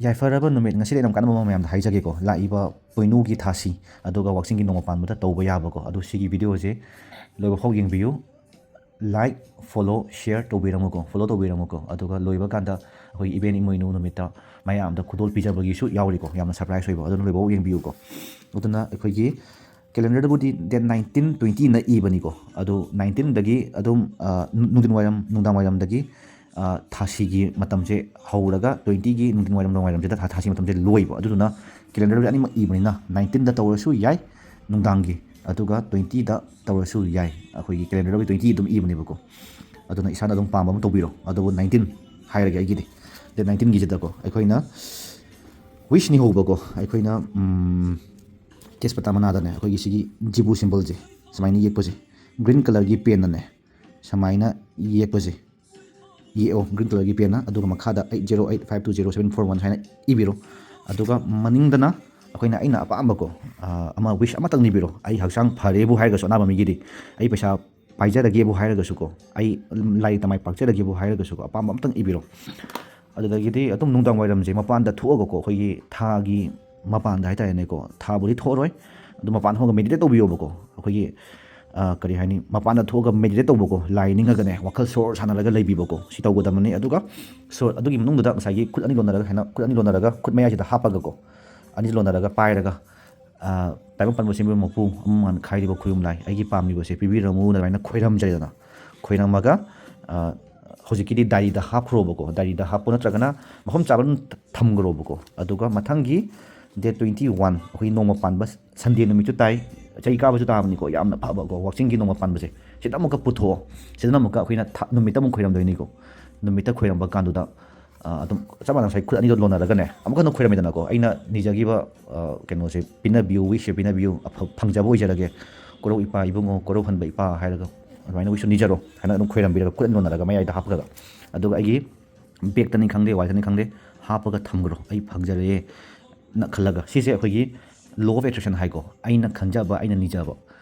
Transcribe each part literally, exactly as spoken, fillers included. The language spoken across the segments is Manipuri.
ꯌꯥꯏꯐꯔꯕ ꯅꯨꯃꯤꯠ꯫ ꯉꯁꯤꯗꯤ ꯌꯥꯝ ꯀꯥꯟꯅꯕ ꯑꯃ ꯃꯌꯥꯝꯗ ꯍꯥꯏꯖꯒꯦꯀꯣ꯫ ꯂꯥꯛꯏꯕ ꯄꯣꯏꯅꯨꯒꯤ ꯊꯥꯁꯤ, ꯑꯗꯨꯒ ꯋꯥꯛꯆꯤꯡꯒꯤ ꯅꯣꯡꯃ ꯄꯥꯟꯕꯗ ꯇꯧꯕ ꯌꯥꯕꯀꯣ꯫ ꯑꯗꯨ ꯁꯤꯒꯤ ꯚꯤꯗꯤꯑꯣꯁꯦ ꯂꯣꯏꯕ ꯐꯥꯎ ꯌꯦꯡꯕꯤꯌꯨ꯫ Like, follow, share ꯇꯧꯕꯤꯔꯝꯃꯨꯀꯣ, follow ꯇꯧꯕꯤꯔꯝꯃꯨꯀꯣ꯫ ꯑꯗꯨꯒ ꯂꯣꯏꯕ ꯀꯥꯟꯗ ꯑꯩꯈꯣꯏꯒꯤ ꯏꯕꯦꯟ ꯏꯃꯣꯏꯅꯨ ꯅꯨꯃꯤꯠꯇ ꯃꯌꯥꯝꯗ ꯈꯨꯗꯣꯜ ꯄꯤꯖꯕꯒꯤꯁꯨ ꯌꯥꯎꯔꯤꯀꯣ, ꯌꯥꯝꯅ surprise ꯑꯣꯏꯕ, ꯑꯗꯨꯅ ꯂꯣꯏꯕ ꯐꯥꯎ ꯌꯦꯡꯕꯤꯌꯨꯀꯣ꯫ ꯑꯗꯨꯅ ꯑꯩꯈꯣꯏꯒꯤ calendarꯗꯕꯨꯗꯤ date nineteen, twentyꯅ ꯏꯕꯅꯤꯀꯣ꯫ ꯑꯗꯨ nineteenꯗꯒꯤ ꯑꯗꯨꯝ, ꯑ, ꯅꯨꯡꯊꯤꯟ ꯋꯥꯏꯔꯝ, ꯅꯨꯡꯗꯥꯡ ꯋꯥꯏꯔꯝꯗꯒꯤ, ꯑ, ꯊꯥꯁꯤꯒꯤ ꯃꯇꯝꯁꯦ ꯍꯧꯔꯒ twentyꯒꯤ ꯅꯨꯡꯊꯤꯟ ꯋꯥꯏꯔꯝ, ꯅꯨꯡꯗꯥꯡ ꯋꯥꯏꯔꯝꯁꯤꯗ ꯊꯥ-, ꯊꯥꯁꯤ ꯃꯇꯝꯁꯦ ꯂꯣꯏꯕ꯫ ꯑꯗꯨꯗꯨꯅ calendarꯗ ꯑꯅꯤꯃꯛ ꯏꯕꯅꯤꯅ nineteenꯗ ꯇꯧꯔꯁꯨ ꯌꯥꯏ ꯅꯨꯡꯗꯥꯡꯒꯤ, ꯑꯗꯨꯒ twentyꯗ ꯇꯧꯔꯁꯨ ꯌꯥꯏ꯫ ꯑꯩꯈꯣꯏꯒꯤ calendarꯗꯕꯨꯗꯤ twenty ꯑꯗꯨꯝ ꯏꯕꯅꯦꯕꯀꯣ꯫ ꯑꯗꯨꯅ ꯏꯁꯥꯅ ꯑꯗꯨꯝ ꯄꯥꯝꯕ ꯑꯃ ꯇꯧꯕꯤꯔꯣ꯫ ꯑꯗꯨꯕꯨ nineteen ꯍꯥꯏꯔꯒꯦ ꯑꯩꯒꯤꯗꯤ꯫ Date nineteenꯒꯤꯁꯤꯗꯀꯣ ꯑꯩꯈꯣꯏꯅ wish ꯅꯤꯍꯧꯕꯀꯣ꯫ ꯑꯩꯈꯣꯏꯅ, ꯎꯝ, ꯇꯦꯖꯄꯇꯥ ꯃꯅꯥꯗꯅꯦ ꯑꯩꯈꯣꯏꯒꯤ ꯁꯤꯒꯤ ꯖꯤꯕꯨ symbolꯁꯦ ꯁꯨꯃꯥꯏꯅ ꯌꯦꯛꯄꯁꯦ, green colourꯒꯤ penꯅꯅꯦ ꯁꯨꯃꯥꯏꯅ ꯌꯦꯛꯄꯁꯦ, ꯌꯦꯛꯑꯣ green colourꯒꯤ penꯅ꯫ ꯑꯗꯨꯒ ꯃꯈꯥꯗ eight zero eight five two zero seven four one ꯍꯥꯏꯅ ꯏꯕꯤꯔꯣ꯫ ꯑꯗꯨꯒ ꯃꯅꯤꯡꯗꯅ ꯑꯩꯈꯣꯏꯅ, ꯑꯩꯅ ꯑꯄꯥꯝꯕꯀꯣ, ꯑ, ꯑꯃ wish ꯑꯃꯇꯪ ꯅꯤꯕꯤꯔꯣ꯫ ꯑꯩ ꯍꯛꯆꯥꯡ ꯐꯔꯦꯕꯨ ꯍꯥꯏꯔꯒꯁꯨ, ꯑꯅꯥꯕ ꯃꯤꯒꯤꯗꯤ, ꯑꯩ ꯄꯩꯁꯥ ꯄꯥꯏꯖꯔꯒꯦꯕꯨ ꯍꯥꯏꯔꯒꯁꯨꯀꯣ, ꯑꯩ ꯂꯥꯏꯔꯤꯛ ꯇꯝꯃꯥꯏ ꯄꯥꯛꯆꯔꯒꯦꯕꯨ ꯍꯥꯏꯔꯒꯁꯨꯀꯣ, ꯑꯄꯥꯝꯕ ꯑꯃꯇꯪ ꯏꯕꯤꯔꯣ꯫ ꯑꯗꯨꯗꯒꯤꯗꯤ ꯑꯗꯨꯝ ꯅꯨꯡꯗꯥꯡ ꯋꯥꯏꯔꯝꯁꯦ ꯃꯄꯥꯟꯗ ꯊꯣꯛꯑꯒꯀꯣ, ꯑꯩꯈꯣꯏꯒꯤ ꯊꯥꯒꯤ ꯃꯄꯥꯟꯗ ꯍꯥꯏꯇꯥꯔꯦꯅꯦꯀꯣ, ꯊꯥꯕꯨꯗꯤ ꯊꯣꯛꯑꯔꯣꯏ, ꯑꯗꯨ ꯃꯄꯥꯟ ꯊꯣꯛꯑꯒ meditate ꯇꯧꯕꯤꯌꯣꯕꯀꯣ꯫ ꯑꯩꯈꯣꯏꯒꯤ, ꯑ, ꯀꯔꯤ ꯍꯥꯏꯅꯤ, ꯃꯄꯥꯟꯗ ꯊꯣꯛꯑꯒ meditate ꯇꯧꯕꯀꯣ, ꯂꯥꯏ ꯅꯤꯡꯉꯒꯅꯦ, ꯋꯥꯈꯜ ꯁꯣꯔ ꯁꯥꯟꯅꯔꯒ ꯂꯩꯕꯤꯕꯀꯣ, ꯁꯤ ꯇꯧꯒꯗꯕꯅꯤ꯫ ꯑꯗꯨꯒ ꯁꯣꯔ ꯑꯗꯨꯒꯤ ꯃꯅꯨꯡꯗꯨꯗ ꯉꯁꯥꯏꯒꯤ ꯈꯨꯠ ꯑꯅꯤ ꯂꯣꯟꯅꯔꯒ ꯍꯥꯏꯅ, ꯈꯨꯠ ꯑꯅꯤ ꯂꯣꯟꯅꯔꯒ ꯈꯨꯠ ꯃꯌꯥꯏꯁꯤꯗ ꯍꯥꯞꯄꯒꯀꯣ, ꯑꯅꯤ ꯂꯣꯟꯅꯔꯒ ꯄꯥꯏꯔꯒ, ꯑ, ꯇꯥꯏꯕꯪ ꯄꯥꯟꯕ ꯁꯤꯡꯕ ꯃꯄꯨ, ꯑꯃ ꯃꯥꯟ ꯈꯥꯏꯔꯤꯕ ꯈꯣꯏꯌꯨꯝ ꯂꯥꯏ, ꯑꯩꯒꯤ ꯄꯥꯝꯃꯤꯕꯁꯦ ꯄꯤꯕꯤꯔꯝꯃꯨꯅ ꯑꯗꯨꯃꯥꯏꯅ ꯈꯣꯏꯔꯝꯖꯔꯦꯗꯅ꯫ ꯈꯣꯏꯔꯝꯃꯒ, ꯑ, ꯍꯧꯖꯤꯛꯀꯤꯗꯤ diaryꯗ ꯍꯥꯞꯈ꯭ꯔꯣꯕꯀꯣ, diaryꯗ ꯍꯥꯞꯄꯣ, ꯅꯠꯇ꯭ꯔꯒꯅ ꯃꯐꯝ ꯆꯥꯕ ꯑꯗꯨꯝ ꯊꯝꯈ꯭ꯔꯣꯕꯀꯣ꯫ ꯑꯗꯨꯒ ꯃꯊꯪꯒꯤ date twenty one, ꯑꯩꯈꯣꯏ ꯅꯣꯡꯃ ꯄꯥꯟꯕ Sunday ꯅꯨꯃꯤꯠꯁꯨ ꯇꯥꯏ, ꯆꯍꯤ ꯀꯥꯕꯁꯨ ꯇꯥꯕꯅꯤꯀꯣ, ꯌꯥꯝꯅ ꯐꯕꯀꯣ, ꯋꯥꯛꯆꯤꯡꯒꯤ ꯅꯣꯡꯃ ꯄꯥꯟꯕꯁꯦ꯫ ꯁꯤꯗ ꯑꯃꯨꯛꯀ ꯄꯨꯊꯣꯛꯑꯣ, ꯁꯤꯗꯅ ꯑꯃꯨꯛꯀ ꯑꯩꯈꯣꯏꯅ ꯊ-, ꯅꯨꯃꯤꯠꯇ ꯑꯃꯨꯛ ꯈꯣꯏꯔꯝꯗꯣꯏꯅꯤꯀꯣ꯫ ꯅꯨꯃꯤꯠꯇ ꯈꯣꯏꯔꯝꯕ ꯀꯥꯟꯗꯨꯗ, ꯑ, ꯑꯗꯨꯝ ꯆꯞ ꯃꯥꯟꯅꯅ ꯉꯁꯥꯏ ꯈꯨꯠ ꯑꯅꯤꯗꯣ ꯂꯣꯟꯅꯔꯒꯅꯦ, ꯑꯃꯨꯛꯀ ꯍꯟꯅ ꯈꯣꯏꯔꯝꯃꯤꯗꯅꯀꯣ, ꯑꯩꯅ ꯅꯤꯖꯈꯤꯕ, ꯑ, ꯀꯩꯅꯣꯁꯦ ꯄꯤꯅꯕꯤꯌꯨ, wishꯁꯦ ꯄꯤꯅꯕꯤꯌꯨ, ꯑꯐ-, ꯐꯪꯖꯕ ꯑꯣꯏꯖꯔꯒꯦ, ꯀꯣꯔꯧ ꯏꯄꯥ ꯏꯕꯨꯡꯉꯣ, ꯀꯣꯔꯧ ꯍꯟꯕ ꯏꯄꯥ ꯍꯥꯏꯔꯒ ꯑꯗꯨꯃꯥꯏꯅ wishꯁꯨ ꯅꯤꯖꯔꯣ ꯍꯥꯏꯅ ꯑꯗꯨꯝ ꯈꯣꯏꯔꯝꯕꯤꯔꯒ, ꯈꯨꯠ ꯑꯅꯤ ꯂꯣꯟꯅꯔꯒ ꯃꯌꯥꯏꯗ ꯍꯥꯞꯄꯒ, ꯑꯗꯨꯒ ꯑꯩꯒꯤ bagꯇꯅꯤ ꯈꯪꯗꯦ, walletꯇꯅꯤ ꯈꯪꯗꯦ, ꯍꯥꯞꯄꯒ ꯊꯝꯈ꯭ꯔꯣ, ꯑꯩ ꯐꯪꯖꯔꯦ ꯅ ꯈꯜꯂꯒ꯫ ꯁꯤꯁꯦ ꯑꯩꯈꯣꯏꯒꯤ law of attraction ꯍꯥꯏꯀꯣ, ꯑꯩꯅ ꯈꯟꯖꯕ, ꯑꯩꯅ ꯅꯤꯖꯕ,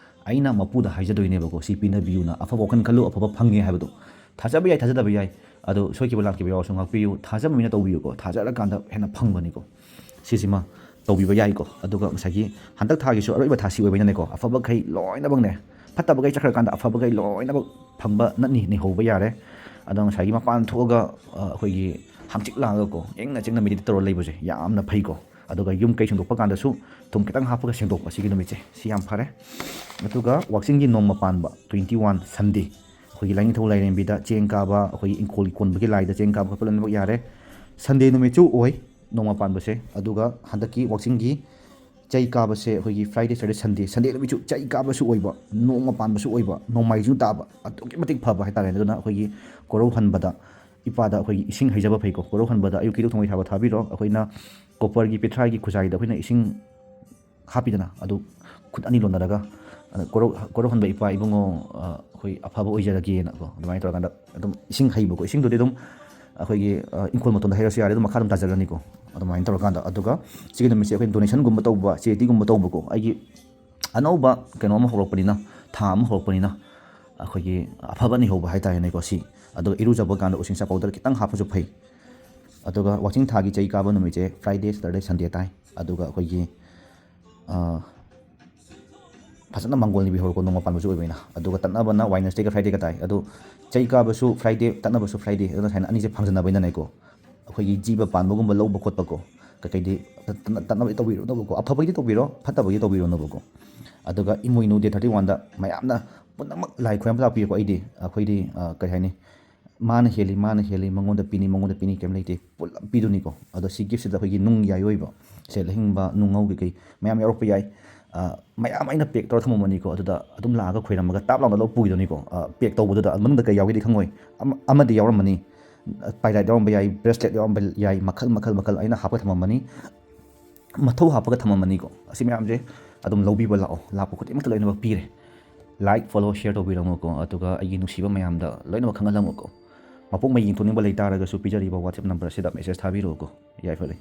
ꯑꯩꯅ ꯃꯄꯨꯗ ꯍꯥꯏꯖꯗꯣꯏꯅꯦꯕꯀꯣ, ꯁꯤ ꯄꯤꯅꯕꯤꯌꯨꯅ, ꯑꯐꯕ ꯋꯥꯈꯜ ꯈꯜꯂꯨ, ꯑꯐꯕ ꯐꯪꯉꯦ ꯍꯥꯏꯕꯗꯣ꯫ ꯊꯥꯖꯕ ꯌꯥꯏ, ꯊꯥꯖꯗꯕ ꯌꯥꯏ, ꯑꯗꯣ ꯁꯣꯏꯈꯤꯕ ꯂꯥꯟꯈꯤꯕ ꯌꯥꯎꯔꯁꯨ ꯉꯥꯛꯄꯤꯌꯨ, ꯊꯥꯖꯕ ꯑꯣꯏꯅ ꯇꯧꯕꯤꯌꯨꯀꯣ, ꯊꯥꯖꯔꯀꯥꯟꯗ ꯍꯦꯟꯅ ꯐꯪꯕꯅꯤꯀꯣ꯫ ꯁꯤꯁꯤꯃ ꯇꯧꯕꯤꯕ ꯌꯥꯏꯀꯣ꯫ ꯑꯗꯨꯒ ꯉꯁꯥꯏꯒꯤ ꯍꯟꯗꯛ ꯊꯥꯒꯤꯁꯨ ꯑꯔꯣꯏꯕ ꯊꯥꯁꯤ ꯑꯣꯏꯕꯅꯤꯅꯀꯣ, ꯑꯐꯕꯈꯩ ꯂꯣꯏꯅꯃꯛꯅꯦ, ꯐꯠꯇꯕꯈꯩ ꯆꯠꯈ꯭ꯔꯀꯥꯟꯗ ꯑꯐꯕꯈꯩ ꯂꯣꯏꯅꯃꯛ ꯐꯪꯕ ꯅꯠꯅꯤ, ꯅꯤꯍꯧꯕ ꯌꯥꯔꯦ꯫ ꯑꯗꯣ ꯉꯁꯥꯏꯒꯤ ꯃꯄꯥꯟ ꯊꯣꯛꯑꯒ ꯑ, ꯑꯩꯈꯣꯏꯒꯤ ꯍꯪꯆꯤꯠ ꯂꯥꯡꯉꯒꯀꯣ, ꯏꯪꯅ ꯆꯤꯛꯅ ꯃꯦꯗꯤꯇꯦꯠ ꯇꯧꯔ ꯂꯩꯕꯁꯦ ꯌꯥꯝꯅ ꯐꯩꯀꯣ꯫ ꯑꯗꯨꯒ ꯌꯨꯝ ꯀꯩ ꯁꯦꯡꯗꯣꯛꯄ ꯀꯥꯟꯗꯁꯨ ꯊꯨꯝ ꯈꯤꯇꯪ ꯍꯥꯞꯄꯒ ꯁꯦꯡꯗꯣꯛꯄ, ꯁꯤꯒꯤ ꯅꯨꯃꯤꯠꯁꯦ ꯁꯤ ꯌꯥꯝ ꯐꯔꯦ꯫ ꯑꯗꯨꯒ ꯋꯥꯛꯆꯤꯡꯒꯤ ꯅꯣꯡꯃ ꯄꯥꯟꯕ, twenty one Sunday, ꯑꯩꯈꯣꯏꯒꯤ ꯂꯥꯏꯅꯤꯡꯊꯧ ꯂꯥꯏꯔꯦꯝꯕꯤꯗ ꯆꯦꯡ ꯀꯥꯕ, ꯑꯩꯈꯣꯏꯒꯤ ꯏꯪꯈꯣꯜ ꯀꯣꯟꯕꯒꯤ ꯂꯥꯏꯗ ꯆꯦꯡ ꯀꯥꯕ ꯈꯣꯠꯄ ꯂꯣꯏꯅꯃꯛ ꯌꯥꯔꯦ꯫ Sunday ꯅꯨꯃꯤꯠꯁꯨ ꯑꯣꯏ ꯅꯣꯡꯃ ꯄꯥꯟꯕꯁꯦ꯫ ꯑꯗꯨꯒ ꯍꯟꯗꯛꯀꯤ ꯋꯥꯛꯆꯤꯡꯒꯤ ꯆꯩ ꯀꯥꯕꯁꯦ ꯑꯩꯈꯣꯏꯒꯤ Friday, Saturday, Sunday, Sunday ꯅꯨꯃꯤꯠꯁꯨ ꯆꯩ ꯀꯥꯕꯁꯨ ꯑꯣꯏꯕ, ꯅꯣꯡꯃ ꯄꯥꯟꯕꯁꯨ ꯑꯣꯏꯕ, ꯅꯣꯡꯃꯥꯏꯖꯤꯡ ꯇꯥꯕ, ꯑꯗꯨꯛꯀꯤ ꯃꯇꯤꯛ ꯐꯕ ꯍꯥꯏꯇꯥꯔꯦꯅꯦ꯫ ꯑꯗꯨꯅ ꯑꯩꯈꯣꯏꯒꯤ ꯀꯣꯔꯧꯍꯟꯕꯗ ꯏꯄꯥꯗ ꯑꯩꯈꯣꯏꯒꯤ ꯏꯁꯤꯡ ꯍꯩꯖꯕ ꯐꯩꯀꯣ꯫ ꯀꯣꯔꯧꯍꯟꯕꯗ ꯑꯌꯨꯛꯀꯤ ꯙꯨꯛ ꯊꯥꯎꯃꯩ ꯊꯥꯕ ꯊꯥꯕꯤꯔꯣ꯫ ꯑꯩꯈꯣꯏꯅ ꯀꯣꯄꯔꯒꯤ ꯄꯤꯊ꯭ꯔꯥꯏꯒꯤ ꯈꯨꯖꯥꯏꯗ ꯑꯩꯈꯣꯏꯅ ꯏꯁꯤꯡ ꯍꯥꯞꯄꯤꯗꯅ, ꯑꯗꯨ ꯈꯨꯠ ꯑꯅꯤ ꯂꯣꯟꯅꯔꯒ, ꯑꯗ ꯀꯣꯔꯧ-, ꯀꯣꯔꯧꯍꯟꯕ ꯏꯄꯥ ꯏꯕꯨꯡꯉꯣ, ꯑ, ꯑꯩꯈꯣꯏ ꯑꯐꯕ ꯑꯣꯏꯖꯔꯒꯦꯅꯀꯣ, ꯑꯗꯨꯃꯥꯏꯅ ꯇꯧꯔꯀꯥꯟꯗ ꯑꯗꯨꯝ ꯏꯁꯤꯡ ꯍꯩꯕꯀꯣ, ꯏꯁꯤꯡꯗꯨꯗꯤ ꯑꯗꯨꯝ ꯑꯩꯈꯣꯏꯒꯤ, ꯑ, ꯏꯪꯈꯣꯜ ꯃꯇꯣꯟꯗ ꯍꯩꯔꯁꯨ ꯌꯥꯔꯦ, ꯑꯗꯨꯝ ꯃꯈꯥ ꯑꯗꯨꯝ ꯇꯥꯖꯔꯅꯤꯀꯣ꯫ ꯑꯗꯨꯃꯥꯏꯅ ꯇꯧꯔꯀꯥꯟꯗ, ꯑꯗꯨꯒ ꯁꯤꯒꯤ ꯅꯨꯃꯤꯠꯁꯦ ꯑꯩꯈꯣꯏ ꯗꯣꯅꯦꯁꯟꯒꯨꯝꯕ ꯇꯧꯕ, ꯆꯦꯔꯤꯇꯤꯒꯨꯝꯕ ꯇꯧꯕꯀꯣ, ꯑꯩꯒꯤ ꯑꯅꯧꯕ ꯀꯩꯅꯣ ꯑꯃ ꯍꯧꯔꯛꯄꯅꯤꯅ, ꯊꯥ ꯑꯃ ꯍꯧꯔꯛꯄꯅꯤꯅ, ꯑꯩꯈꯣꯏꯒꯤ ꯑꯐꯕ ꯅꯤꯍꯧꯕ ꯍꯥꯏꯇꯥꯔꯦꯅꯦꯀꯣ꯫ ꯁꯤ, ꯑꯗꯨꯒ ꯏꯔꯨꯖꯕ ꯀꯥꯟꯗ ꯎꯁꯤꯡꯁꯥ ꯄꯥꯎꯗꯔ ꯈꯤꯇꯪ ꯍꯥꯞꯄꯁꯨ ꯐꯩ꯫ ꯑꯗꯨꯒ ꯋꯥꯛꯆꯤꯡ ꯊꯥꯒꯤ ꯆꯩ ꯀꯥꯕ ꯅꯨꯃꯤꯠꯁꯦ Friday, Saturday, Sunday ꯇꯥꯏ꯫ ꯑꯗꯨꯒ ꯑꯩꯈꯣꯏꯒꯤ, ꯑ, ꯐꯖꯅ ꯃꯪꯒꯣꯜ ꯅꯤꯕꯤꯍꯧꯔꯣꯀꯣ, ꯅꯣꯡꯃ ꯄꯥꯟꯕꯁꯨ ꯑꯣꯏꯕꯅꯤꯅ꯫ ꯑꯗꯨꯒ ꯇꯠꯅꯕꯅ Wednesdayꯒ Fridayꯒ ꯇꯥꯏ꯫ ꯑꯗꯨ ꯆꯩ ꯀꯥꯕꯁꯨ Friday, ꯇꯠꯅꯕꯁꯨ Friday, ꯑꯗꯨꯅ ꯁꯨꯃꯥꯏꯅ ꯑꯅꯤꯁꯦ ꯐꯪꯖꯟꯅꯕꯅꯤꯅꯀꯣ, ꯑꯩꯈꯣꯏꯒꯤ ꯖꯤꯕ ꯄꯥꯟꯕꯒꯨꯝꯕ ꯂꯧꯕ ꯈꯣꯠꯄꯀꯣ, ꯀꯩꯀꯩꯗꯤ ꯇꯠ-, ꯇꯠꯅ-, ꯇꯠꯅꯕꯗꯤ ꯇꯧꯕꯤꯔꯨꯅꯕꯀꯣ, ꯑꯐꯕꯒꯤꯗꯤ ꯇꯧꯕꯤꯔꯣ, ꯐꯠꯇꯕꯒꯤꯗꯤ ꯇꯧꯕꯤꯔꯨꯅꯕꯀꯣ꯫ ꯑꯗꯨꯒ ꯏꯃꯣꯏꯅꯨ day thirty oneꯗ ꯃꯌꯥꯝꯅ ꯄꯨꯝꯅꯃꯛ ꯂꯥꯏ ꯈꯣꯏꯔꯝꯕ ꯂꯥꯛꯄꯤꯌꯨꯀꯣ꯫ ꯑꯩꯗꯤ, ꯑꯩꯈꯣꯏꯗꯤ, ꯑ, ꯀꯩ ꯍꯥꯏꯅꯤ, ꯃꯥꯅ ꯍꯦꯜꯂꯤ, ꯃꯥꯅ ꯍꯦꯜꯂꯤ, ꯃꯉꯣꯟꯗ ꯄꯤꯅꯤ, ꯃꯉꯣꯟꯗ ꯄꯤꯅꯤ, ꯀꯩꯝ ꯂꯩꯇꯦ, ꯄꯨꯂꯞ ꯄꯤꯗꯨꯅꯤꯀꯣ꯫ ꯑꯗꯣ ꯁꯤ giftꯁꯤꯗ ꯑꯩꯈꯣꯏꯒꯤ ꯅꯨꯡ ꯌꯥꯏ ꯑꯣꯏꯕ ꯁꯦ, ꯂꯩꯍꯤꯡꯕ, ꯅꯨꯡꯉꯧ ꯀꯩꯀꯩ ꯃꯌꯥꯝ ꯌꯥꯎꯔꯛꯄ ꯌꯥꯏ꯫ ꯑ, ꯃꯌꯥꯝ ꯑꯩꯅ pack ꯇꯧꯔ ꯊꯝꯃꯝꯃꯅꯤꯀꯣ꯫ ꯑꯗꯨꯗ ꯑꯗꯨꯝ ꯂꯥꯛꯑꯒ ꯈꯣꯏꯔꯝꯃꯒ ꯇꯥꯞ ꯂꯥꯎꯅ ꯂꯧ ꯄꯨꯈꯤꯗꯣꯏꯅꯤꯀꯣ꯫ ꯑ, pack ꯇꯧꯕꯗꯨꯗ ꯃꯅꯨꯡꯗ ꯀꯩ ꯌꯥꯎꯒꯦꯗꯤ ꯈꯪꯉꯣꯏ꯫ ꯑꯃ-, ꯑꯃꯗꯤ ꯌꯥꯎꯔꯝꯃꯅꯤ꯫ Pyrite ꯌꯥꯎꯔꯝꯕ ꯌꯥꯏ, bracelet ꯌꯥꯎꯔꯝꯕ ꯌꯥꯏ, ꯃꯈꯜ, ꯃꯈꯜ, ꯃꯈꯜ ꯑꯩꯅ ꯍꯥꯞꯄ ꯊꯝꯃꯝꯃꯅꯤ꯫ ꯃꯊꯧ ꯍꯥꯞꯄꯒ ꯊꯝꯃꯝꯃꯅꯤꯀꯣ꯫ ꯑꯁꯤ ꯃꯌꯥꯝꯁꯦ ꯑꯗꯨꯝ ꯂꯧꯕꯤꯕ ꯂꯥꯛꯑꯣ, ꯂꯥꯛꯄ ꯈꯨꯗꯤꯡꯃꯛꯇ ꯂꯣꯏꯅꯃꯛ ꯄꯤꯔꯦ꯫ Like, follow, share ꯇꯧꯕꯤꯔꯝꯃꯨꯀꯣ, ꯑꯗꯨꯒ ꯑꯩꯒꯤ ꯅꯨꯡꯁꯤꯕ ꯃꯌꯥꯝꯗ ꯂꯣꯏꯅꯃꯛ ꯈꯪꯍꯜꯂꯝꯃꯨꯀꯣ꯫ ꯃꯄꯣꯛ ꯃꯩ ꯌꯦꯡꯊꯣꯛꯅꯤꯡꯕ ꯂꯩꯇꯥꯔꯒꯁꯨ ꯄꯤꯖꯔꯤꯕ WhatsApp number ꯑꯁꯤꯗ message ꯊꯥꯕꯤꯔꯛꯎꯀꯣ꯫ ꯌꯥꯏꯐꯔꯦ꯫